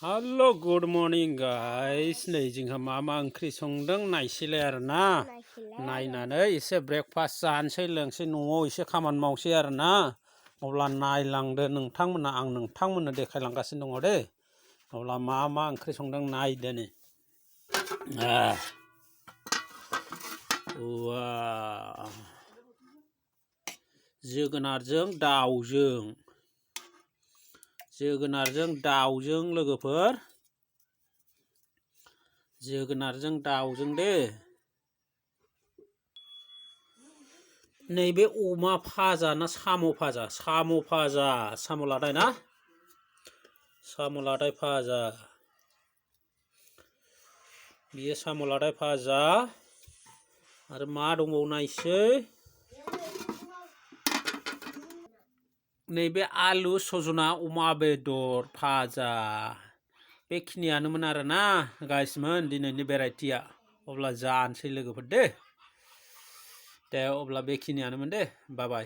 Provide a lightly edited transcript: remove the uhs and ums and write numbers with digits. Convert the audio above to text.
Hello good morning guys नै जोंहा मा ओंख्रि संदों नायसैलाय आरोना नायनानै एसे ब्रेकफास्ट जानोसै लोंसै न'आव एसे खामानि मावसै आरोना अब्ला नायलांदो नोंथांमोना आं नोंथांमोननो देखायलांगासिनो दङ दे अब्ला मा ओंख्रि संदों नायदो नै वाव जोगोनारजों दाउजों दे नैबे अमा फाजा ना साम' फाजा साम' लादाय ना साम' लादाय फाजा बियो साम' लादाय फाजा आरो मा दंबावो नायसै नैबे आलु सजना अमा बेदर फाजा बेखिनियानोमोन आरोना गाइसमोन दिनैनि भेराइटिया अब्ला जानोसै लोगोफोर दे अब्ला बेखिनियानोमोन दे बाय बाय।